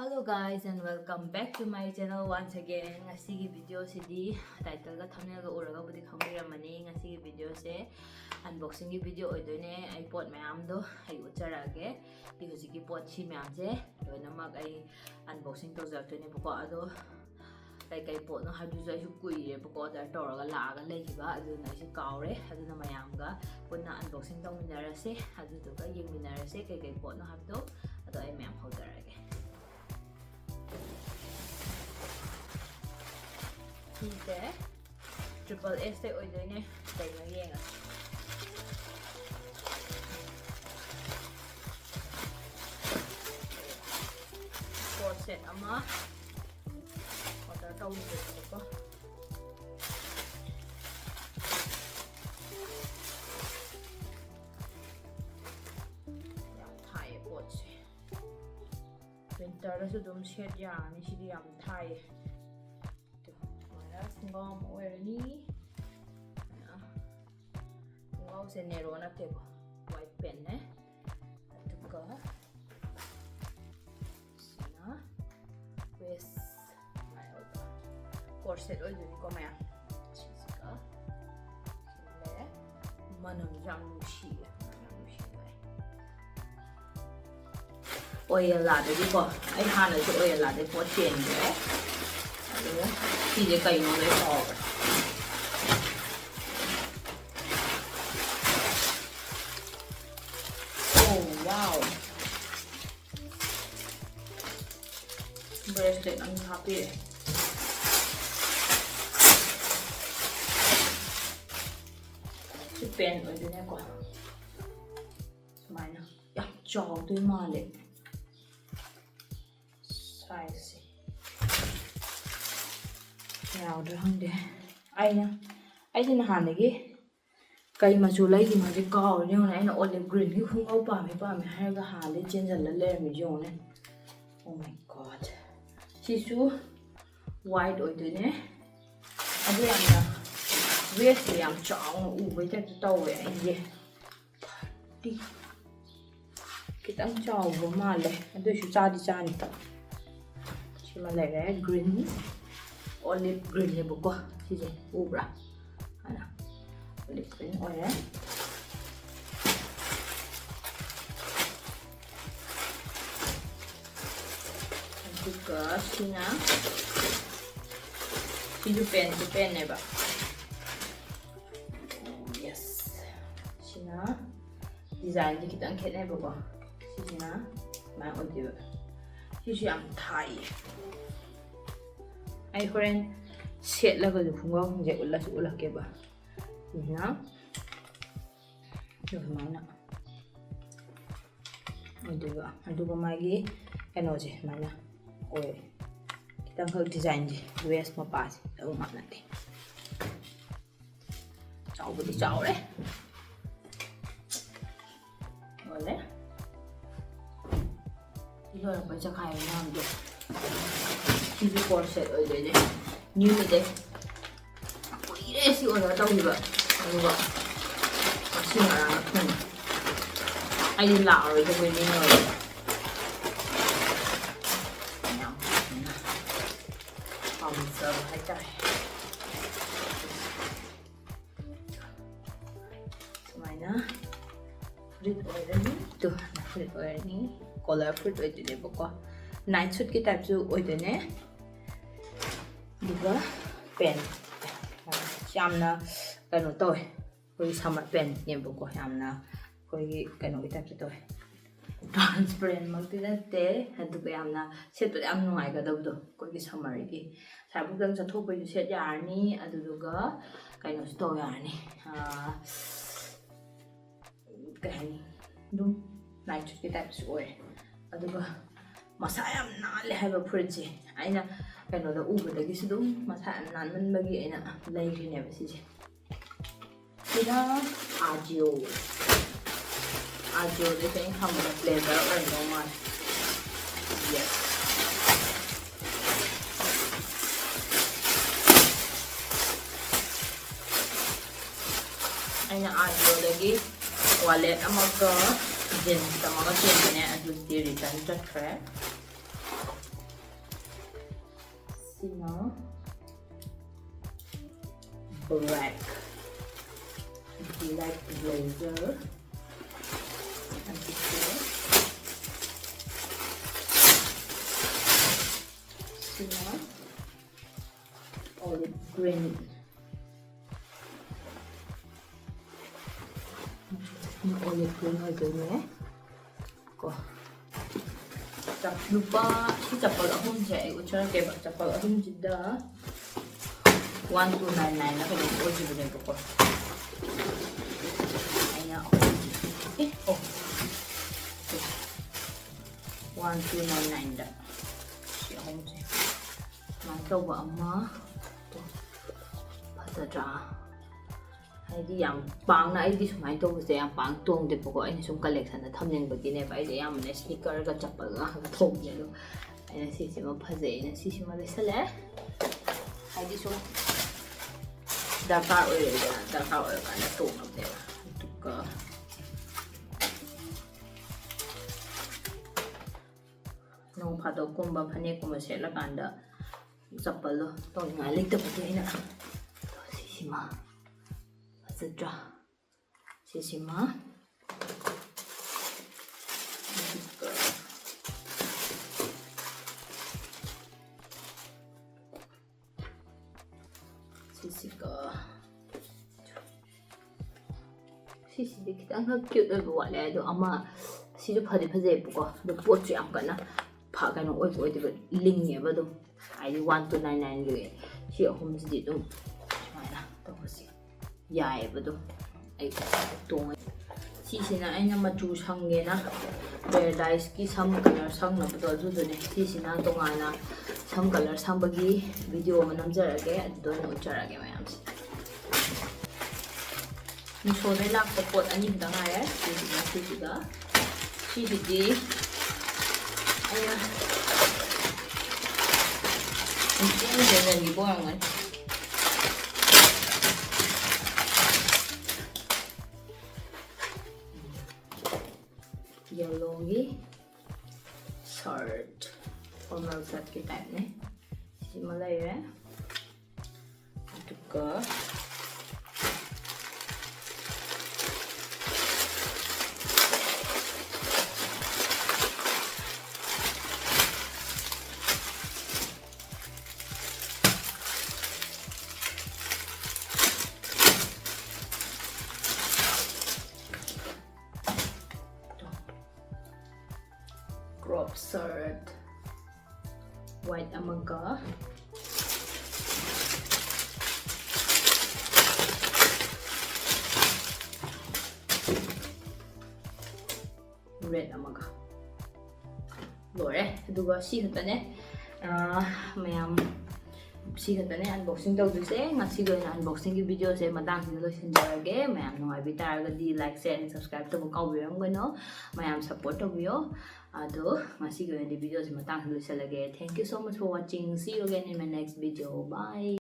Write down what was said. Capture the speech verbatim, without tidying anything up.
Hello guys and welcome back to my channel once again. ꯉꯁꯤꯒꯤ videoꯁꯤꯗꯤ titleꯒ thumbnailꯒ ꯎꯔꯒꯕꯨꯗꯤ ꯈꯪꯕꯤꯔꯝꯃꯅꯤ꯫ ꯉꯁꯤꯒꯤ videoꯁꯦ unboxingꯒꯤ video ꯑꯣꯏꯗꯣꯏꯅꯦ꯫ ꯑꯩ ꯄꯣꯠ ꯃꯌꯥꯝꯗꯣ ꯑꯩ ꯎꯠꯆꯔꯛꯑꯒꯦ꯫ ꯑꯩ ꯍꯧꯖꯤꯛꯀꯤ ꯄꯣꯠꯁꯤ ꯃꯌꯥꯝꯁꯦ ꯂꯣꯏꯅꯃꯛ ꯑꯩ unboxing ꯇꯧꯖꯔꯛꯇꯣꯏꯅꯦꯕꯀꯣ꯫ ꯑꯗꯣ ꯀꯩꯀꯩ ꯄꯣꯠꯅꯣ ꯍꯥꯏꯕꯗꯨꯁꯨ ꯑꯩꯁꯨ ꯀꯨꯏꯔꯦꯕꯀꯣ order ꯇꯧꯔꯒ ꯂꯥꯛꯑꯒ ꯂꯩꯈꯤꯕ, ꯑꯗꯨꯅ ꯑꯩꯁꯦ ꯀꯥꯎꯔꯦ꯫ ꯑꯗꯨꯅ ꯃꯌꯥꯝꯒ ꯄꯨꯟꯅ unboxing ꯇꯧꯃꯤꯟꯅꯔꯁꯦ, ꯑꯗꯨꯗꯨꯒ ꯌꯦꯡꯃꯤꯟꯅꯔꯁꯦ ꯀꯩꯀꯩ ꯄꯣꯠꯅꯣ ꯍꯥꯏꯕꯗꯣ꯫ ꯑꯗꯣ ꯑꯩ ꯃꯌꯥꯝ ꯍꯧꯖꯔꯛꯑꯒꯦ꯫ ꯁꯤꯁꯦ triple Sꯇꯩ ꯑꯣꯏꯗꯣꯏꯅꯦ꯫ ꯀꯩꯅꯣ ꯌꯦꯡꯉꯁꯤ꯫ Corset ꯑꯃ order ꯇꯧꯈꯤꯕꯅꯦꯕꯀꯣ꯫ ꯌꯥꯝ ꯊꯥꯏꯌꯦ ꯄꯣꯠꯁꯦ꯫ Winterꯗꯁꯨ ꯑꯗꯨꯝ ꯁꯦꯠ ꯌꯥꯔꯅꯤ꯫ ꯁꯤꯗꯤ ꯌꯥꯝ ꯊꯥꯏꯌꯦ꯫ ꯑꯗꯨ ꯁꯨꯃꯥꯏꯅ ꯈꯣꯡꯒ꯭ꯔꯥꯎ ꯑꯃ ꯑꯣꯏꯔꯅꯤ꯫ ꯈꯣꯡꯒ꯭ꯔꯥꯎꯁꯦ narrow ꯅꯠꯇꯦꯀꯣ, wide pantꯅꯦ꯫ ꯑꯗꯨꯒ ꯁꯤꯅ waist ꯁꯨꯃꯥꯏꯅ ꯑꯣꯏꯕ corset ꯑꯣꯏꯗꯣꯏꯅꯤꯀꯣ ꯃꯌꯥꯝ꯫ ꯁꯤꯁꯤꯒ ꯁꯤ ꯂꯩꯔꯦ꯫ ꯃꯅꯝꯁꯨ ꯌꯥꯝ ꯅꯨꯡꯁꯤꯌꯦ, ꯃꯅꯝ ꯌꯥꯝ ꯅꯨꯡꯁꯤꯌꯦ꯫ ꯑꯣꯌꯦꯂꯥꯗꯒꯤꯀꯣ, ꯑꯩ ꯍꯥꯟꯅꯁꯨ ꯑꯣꯌꯦꯂꯥꯗꯩ ꯄꯣꯠ ꯆꯦꯟꯈ꯭ꯔꯦ꯫ ꯑꯗꯨꯒ ꯁꯤꯁꯦ ꯀꯩꯅꯣ ꯂꯣꯏ ꯀꯥꯎꯈ꯭ꯔꯦ꯫ Oh wow! Bracelet ꯑꯃ ꯍꯥꯞꯄꯤꯔꯦ꯫ ꯁꯤ pen ꯑꯣꯏꯗꯣꯏꯅꯦꯀꯣ꯫ ꯁꯨꯃꯥꯏꯅ ꯌꯥꯝ ꯆꯥꯎꯗꯣꯏ ꯃꯥꯜꯂꯦ sizeꯁꯦ꯫ ꯌꯥꯎꯗ꯭ꯔꯥ ꯈꯪꯗꯦ꯫ ꯑꯩꯅ, ꯑꯩꯁꯦ ꯅꯍꯥꯟꯗꯒꯤ ꯀꯩ ꯃꯆꯨ ꯂꯩꯈꯤꯕꯅꯣꯗꯤ ꯀꯥꯎꯔꯦ꯫ ꯌꯦꯡꯉꯨꯅꯦ, ꯑꯩꯅ olive greenꯒꯤ ꯈꯣꯡꯒ꯭ꯔꯥꯎ ꯄꯥꯝꯃꯦ ꯄꯥꯝꯃꯦ ꯍꯥꯏꯔꯒ ꯍꯥꯟꯅꯗꯩ ꯆꯦꯟꯁꯤꯜꯂ ꯂꯩꯔꯝꯃꯤꯁꯦ ꯌꯦꯡꯉꯨꯅꯦ꯫ Oh my God! ꯁꯤꯁꯨ white ꯑꯣꯏꯗꯣꯏꯅꯦ꯫ ꯑꯗꯨ ꯌꯥꯝꯅ waistꯁꯦ ꯌꯥꯝ ꯆꯥꯎꯅ ꯎꯕꯩ typeꯇ ꯇꯧꯋꯦ ꯑꯩꯁꯦ꯫ Thirty꯫ ꯈꯤꯇꯪ ꯆꯥꯎꯕ ꯃꯥꯜꯂꯦ, ꯑꯗꯨꯏꯁꯨ ꯆꯥꯗꯤ ꯆꯥꯅꯤ꯫ ꯁꯤꯃ ꯂꯩꯔꯦ, green, olive greenꯅꯦꯕꯀꯣ꯫ ꯁꯤꯁꯦ ꯎꯕ꯭ꯔꯥ? ꯑꯅ olive green ꯑꯣꯏꯔꯦ꯫ ꯑꯗꯨꯒ ꯁꯤꯅ, ꯁꯤꯁꯨ ꯄꯦꯟꯁꯨ ꯄꯦꯟꯅꯦꯕ꯫ Yes, ꯁꯤꯅ designꯗꯤ ꯈꯤꯇꯪ ꯈꯦꯠꯅꯩꯕꯀꯣ꯫ ꯁꯤꯁꯤꯅ ꯁꯨꯃꯥꯏꯅ ꯑꯣꯏꯗꯣꯏꯕ꯫ ꯁꯤꯁꯨ ꯌꯥꯝ ꯊꯥꯏꯌꯦ꯫ ꯑꯩ ꯍꯣꯔꯦꯟ ꯁꯦꯠꯂꯒꯁꯨ ꯈꯣꯡꯒ꯭ꯔꯥꯎꯁꯤꯡꯁꯦ ꯎꯠꯂꯁꯨ ꯎꯠꯂꯛꯀꯦꯕ꯫ ꯁꯤꯁꯤꯅ ꯑꯗꯨꯃꯥꯏꯅ ꯑꯣꯏꯗꯣꯏꯕ꯫ ꯑꯗꯨꯒ ꯃꯥꯒꯤ ꯀꯩꯅꯣꯁꯦ ꯁꯨꯃꯥꯏꯅ ꯑꯣꯏ꯫ ꯈꯤꯇꯪꯈꯛ designꯁꯦ, waist ꯃꯄꯥꯁꯦ ꯇꯧ ꯃꯥꯟꯅꯗꯦ꯫ ꯆꯥꯎꯕꯗꯤ ꯆꯥꯎꯔꯦ꯫ ꯂꯣꯏꯔꯦ꯫ ꯁꯤ ꯂꯣꯏꯔꯛꯄꯩ ꯆꯈꯥꯏꯕ ꯃꯌꯥꯝꯗꯣ꯫ ꯁꯤꯁꯨ corset ꯑꯣꯏꯗꯣꯏꯅꯦ꯫ Newꯅꯤꯗꯦ꯫ ꯀꯨꯏꯔꯦ ꯁꯤ order ꯇꯧꯈꯤꯕ꯫ ꯑꯗꯨꯒ ꯉꯁꯤ ꯉꯔꯥꯡ ꯐꯪꯉꯦ꯫ ꯑꯩꯗꯤ ꯂꯥꯛꯑꯔꯣꯏꯗꯕꯣꯏ ꯅꯤꯡꯉꯨꯔꯦ꯫ ꯌꯥꯝ ꯐꯖꯅ ꯄꯥꯝꯖꯕ ꯍꯥꯏꯇꯥꯔꯦ꯫ ꯁꯨꯃꯥꯏꯅ ꯐꯨꯔꯤꯠ ꯑꯣꯏꯔꯅꯤ꯫ ꯇꯨ, ꯐꯨꯔꯤꯠ ꯑꯣꯏꯔꯅꯤ꯫ Collar ꯐꯨꯔꯤꯠ ꯑꯣꯏꯗꯣꯏꯅꯦꯕꯀꯣ꯫ Night suitꯀꯤ typeꯁꯨ ꯑꯣꯏꯗꯣꯏꯅꯦ꯫ ꯑꯗꯨꯒ pant꯫ ꯌꯥꯝꯅ ꯀꯩꯅꯣ ꯇꯧꯋꯦ꯫ ꯑꯩꯈꯣꯏꯒꯤ summer pantꯅꯦꯕꯀꯣ꯫ ꯌꯥꯝꯅ ꯑꯩꯈꯣꯏꯒꯤ ꯀꯩꯅꯣꯒꯤ typeꯁꯨ ꯇꯧꯋꯦ꯫ Transparentꯃꯛꯇꯤ ꯅꯠꯇꯦ, ꯑꯗꯨꯒ ꯌꯥꯝꯅ ꯁꯦꯠꯄꯗ ꯌꯥꯝ ꯅꯨꯡꯉꯥꯏꯒꯗꯕꯗꯣ ꯑꯩꯈꯣꯏꯒꯤ summerꯒꯤ꯫ ꯁ꯭ꯋꯥꯏꯐꯥꯎꯗꯪ ꯆꯠꯊꯣꯛꯄꯩꯁꯨ ꯁꯦꯠ ꯌꯥꯔꯅꯤ, ꯑꯗꯨꯗꯨꯒ ꯀꯩꯅꯣꯁꯨ ꯇꯧ ꯌꯥꯔꯅꯤ꯫ ꯑꯥ, ꯀꯩ ꯍꯥꯏꯅꯤ, ꯑꯗꯨꯝ night suitꯀꯤ typeꯁꯨ ꯑꯣꯏ꯫ ꯑꯗꯨꯒ ꯃꯁꯥ ꯌꯥꯝ ꯅꯥꯜꯂꯦ ꯍꯥꯏꯕ ꯐꯨꯔꯤꯠꯁꯦ ꯑꯩꯅ ꯀꯩꯅꯣꯗ ꯎꯕꯗꯒꯤꯁꯨ ꯑꯗꯨꯝ ꯃꯁꯥ ꯌꯥꯝ ꯅꯥꯟꯃꯟꯕꯒꯤ ꯑꯩꯅ ꯂꯩꯈ꯭ꯔꯤꯅꯦꯕ ꯁꯤꯁꯦ꯫ ꯁꯤꯅ Ajio꯫ Ajioꯗꯩꯁꯨ ꯑꯩꯅ ꯈꯪꯕꯗ blazer ꯑꯣꯏꯔꯝꯗꯧ ꯃꯥꯜꯂꯦ꯫ Yes꯫ ꯑꯩꯅ Ajioꯗꯒꯤ wallet ꯑꯃꯒ jeans ꯑꯃꯒ ꯆꯦꯟꯕꯅꯦ, ꯑꯗꯨꯗꯤ return ꯆꯠꯈ꯭ꯔꯦ꯫ ꯁꯤꯅ black, black blazer꯫ ꯑꯗꯨꯒ ꯁꯤꯅ olive green꯫ ꯁꯤꯅ olive green ꯑꯣꯏꯗꯣꯏꯅꯦ꯫ ꯀꯣ꯫ ꯆꯞ-, ꯂꯨꯄꯥ, ꯁꯤ ꯆꯄꯜ ꯑꯍꯨꯝꯁꯦ ꯑꯩ ꯎꯠꯆꯔꯛꯀꯦꯕ꯫ ꯆꯄꯜ ꯑꯍꯨꯝꯁꯤꯗ one two nine nine ꯀꯩꯅꯣ ꯑꯣꯏꯈꯤꯕꯅꯦꯕꯀꯣ꯫ ꯑꯩꯅ ꯑꯍꯨꯝ-, ꯑꯦ, ꯑꯣ꯫ One two nine nine ꯗ ꯁꯤ ꯑꯍꯨꯝꯁꯦ꯫ ꯁꯨꯃꯥꯏꯅ ꯇꯧꯕ ꯑꯃ꯫ ꯐꯖꯗ꯭ꯔꯥ? ꯍꯥꯏꯗꯤ ꯌꯥꯝ ꯄꯥꯡꯅ ꯑꯩꯗꯤ ꯁꯨꯃꯥꯏꯅ ꯇꯧꯕꯁꯦ ꯌꯥꯝ ꯄꯥꯡ ꯇꯣꯡꯗꯦꯕꯀꯣ꯫ ꯑꯩꯅ ꯁꯨꯝ collectionꯗ ꯊꯝꯅꯤꯡꯕꯒꯤꯅꯦꯕ꯫ ꯑꯩꯁꯦ ꯑꯌꯥꯝꯕꯅ sneakerꯒ ꯆꯄꯜꯒ ꯉꯥꯛꯇ ꯊꯣꯡꯕꯅꯦ꯫ ꯑꯗꯣ ꯑꯩꯅ ꯁꯤꯁꯤꯃ ꯐꯖꯩꯅ ꯁꯤꯁꯤꯃ ꯂꯩꯁꯜꯂꯦ꯫ ꯍꯥꯏꯗꯤ ꯁꯨꯝ ꯗꯔꯀꯥꯔ ꯑꯣꯏꯔꯛꯏꯗꯅ, ꯗꯔꯀꯥꯔ ꯑꯣꯏꯔꯀꯥꯟꯗ ꯇꯣꯡꯅꯕꯅꯦꯕ꯫ ꯑꯗꯨꯒ ꯅꯣꯡ ꯐꯥꯗꯣꯛꯀꯨꯝꯕ ꯐꯅꯦꯛꯀꯨꯝꯕ ꯁꯦꯠꯂꯀꯥꯟꯗ ꯆꯄꯜꯗꯣ ꯇꯣꯡꯅꯤꯡꯉꯥꯏ ꯂꯩꯇꯕꯒꯤ ꯑꯩꯅ ꯁꯤꯁꯤꯃ, ꯐꯖꯗ꯭ꯔꯥ? ꯁꯤꯁꯤꯃ꯫ ꯑꯗꯨꯒ ꯁꯤꯁꯤꯒ ꯁꯤꯁꯤꯗꯤ ꯈꯤꯇꯪꯈꯛ cute ꯑꯣꯏꯕ ꯋꯥꯠꯂꯦ꯫ ꯑꯗꯣ ꯑꯃ ꯁꯤꯁꯨ ꯐꯗꯤ ꯐꯖꯩꯕꯀꯣ, ꯑꯗꯣ ꯄꯣꯠꯁꯨ ꯌꯥꯝ ꯀꯟꯅ ꯐ-, ꯀꯩꯅꯣ ꯑꯣꯏꯕ ꯑꯣꯏꯗꯦꯕ, ꯂꯤꯡꯉꯦꯕ ꯑꯗꯨꯝ꯫ ꯍꯥꯏꯗꯤ one two nine nineꯒꯤ ꯁꯤ ꯑꯍꯨꯝꯁꯤꯗꯤ ꯑꯗꯨꯝ ꯁꯨꯃꯥꯏꯅ ꯇꯧꯕꯁꯦ ꯌꯥꯏꯌꯦꯕ ꯑꯗꯨꯝ꯫ ꯑꯩ ꯇꯣꯡꯉꯦ꯫ ꯁꯤꯁꯤꯅ ꯑꯩꯅ ꯃꯆꯨ ꯁꯪꯒꯦꯅ Paradiseꯀꯤ ꯁꯝ color ꯁꯪꯅꯕꯗꯣ ꯑꯗꯨꯗꯨꯅꯦ꯫ ꯁꯤꯁꯤꯅ ꯇꯣꯉꯥꯟꯅ ꯁꯝ color ꯁꯪꯕꯒꯤ video ꯑꯃ ꯅꯝꯖꯔꯛꯑꯒꯦ, ꯑꯗꯨꯗ ꯑꯣꯏꯅ ꯎꯠꯆꯔꯛꯑꯒꯦ ꯃꯌꯥꯝꯁꯦ꯫ Meeshoꯗꯩ ꯂꯥꯛꯄ ꯄꯣꯠ ꯑꯅꯤ ꯈꯛꯇ ꯉꯥꯏꯔꯦ꯫ ꯁꯤꯁꯤꯒ ꯁꯤꯁꯤꯒ꯫ ꯁꯤꯁꯤꯗꯤ ꯑꯩꯅ ꯄꯨꯡꯁꯦꯝ ꯁꯦꯝꯖꯟꯈꯤꯕ ꯑꯣꯏꯔꯝꯒꯅꯤ꯫ Yellowꯒꯤ shirt, formal shirtꯀꯤ typeꯅꯦ꯫ ꯁꯤꯃ ꯂꯩꯔꯦ꯫ ꯑꯗꯨꯒ Crop shirt white ꯑꯃꯒ red ꯑꯃꯒ꯫ ꯂꯣꯏꯔꯦ꯫ ꯑꯗꯨꯒ ꯁꯤ ꯈꯛꯇꯅꯦ, ꯑꯥ, ꯃꯌꯥꯝ, ꯁꯤ ꯈꯛꯇꯅꯦ unboxing ꯇꯧꯗꯣꯏꯁꯦ꯫ ꯉꯁꯤꯒꯤ ꯑꯣꯏꯅ unboxingꯒꯤ videoꯁꯦ ꯃꯇꯥꯡꯁꯤꯗ ꯂꯣꯏꯁꯤꯟꯖꯔꯒꯦ꯫ ꯃꯌꯥꯝ ꯅꯨꯡꯉꯥꯏꯕꯤ ꯇꯥꯔꯒꯗꯤ like, share and subscribe ꯇꯧꯕ ꯀꯥꯎꯕꯤꯔꯝꯒꯅꯨ꯫ ꯃꯌꯥꯝ support ꯇꯧꯕꯤꯌꯣ꯫ ꯑꯗꯣ ꯉꯁꯤꯒꯤ ꯑꯣꯏꯅꯗꯤ videoꯁꯦ ꯃꯇꯥꯡꯁꯤꯗ ꯂꯣꯏꯁꯤꯜꯂꯒꯦ꯫ Thank you so much for watching. See you again in my next video. Bye.